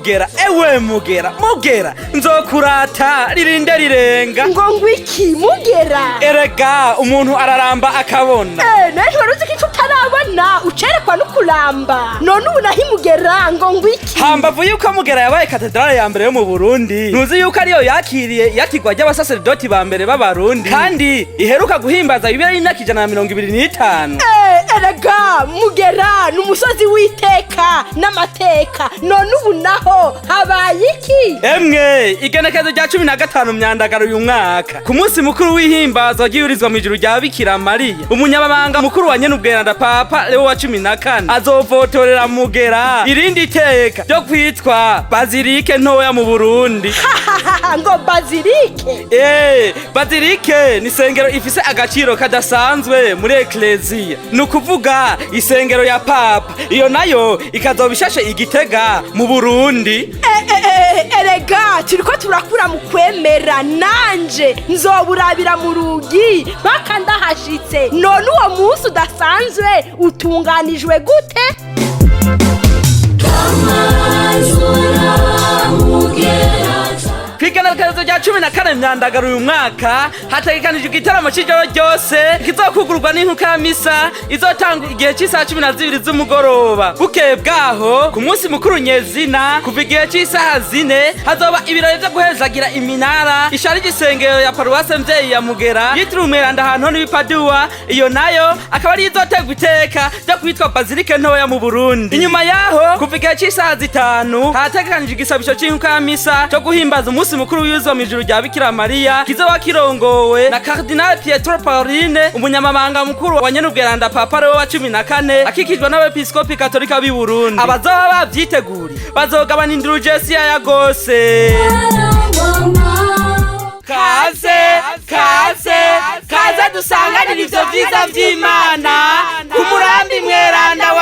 Mugera, ewe Mugera, Mugera nzokurata ririnde rirenga. Ngo ngwiki, Mugera? Erega umuntu araramba akabona. Eh, nawe wari uzi ko ico utarabona ucerekwa no kuramba. None ubu naho imugera ngo ngwiki? Hambavu yuko Mugera yabaye katedrale ya mbere yo mu Burundi, ntuzi yuko ariyo yakiriye iyakirwa ry'abasaseredoti ba mbere b'Abarundi, kandi iheruka guhimbaza yubile y'imyaka 125? Eh, erega Mugera ni umusozi w'iteka n'amateka. None ubu naho habaye iki? Emwe, igenekerezo rya 15 Myandagaro uyu mwaka, ku munsi mukuru w'ihimbazwa ry'iyurizwa mw'ijuru rya Bikira Mariya, umunyamabanga mukuru wa nyenubweranda Papa Leo wa 14 azovotorera Mugera irindi teka ryo kwitwa bazilike ntoya mu Burundi. Ngo bazilike? Eh, bazilike ni isengero ifise agaciro kadasanzwe muri ekleziya, ni ukuvuga isengero ya Papa. Iyo nayo ikazoba ishashe igitega mu Burundi. Eh, eh, eh, erega turiko turakura mu kwemera. Nanje nzoburabira mu rugi mpaka ndahashitse. None uwo munsi udasanzwe utunganijwe gute? Kw'igenekerezo rya 14 Myandagaro uyu mwaka hategekanijwe igitaramo c'ijoro ryose kizokugurwa n'inkuka ya misa izotanga igihe c'isaha 12 z'umugoroba. Bukeye bwaho, ku munsi mukuru nyezina, kuva igihe c'isaha 4 hazoba ibirori vyo guhezagira iminara ishari igisengero ya paruwase mvyeyi ya Mugera yitiriwe umweranda ahantu n'ibipaduwa. Iyo nayo akaba ari izoterwa iteka ryo kwitwa bazilike ntoya mu Burundi. Inyuma yaho, kuva igihe c'isaha 5 hategekanijwe igisabisho c'inkuka ya misa co guhimbaza umunsi mukuru w'iyuzwa mw'ijuru rya Bikira Mariya, kizoba kirongowe na Cardinal Pietro Parolin, umunyamabanga mukuru wa nyenubweranda Papa Leo wa 14, akikijwe n'abepiskopi katolika b'i Burundi. Abazoba bavyiteguriye bazogabana indulgensiya ya gose. Kaze, kaze, kaze dusanganire ivyo vyiza vy'Imana ku murambi mweranda.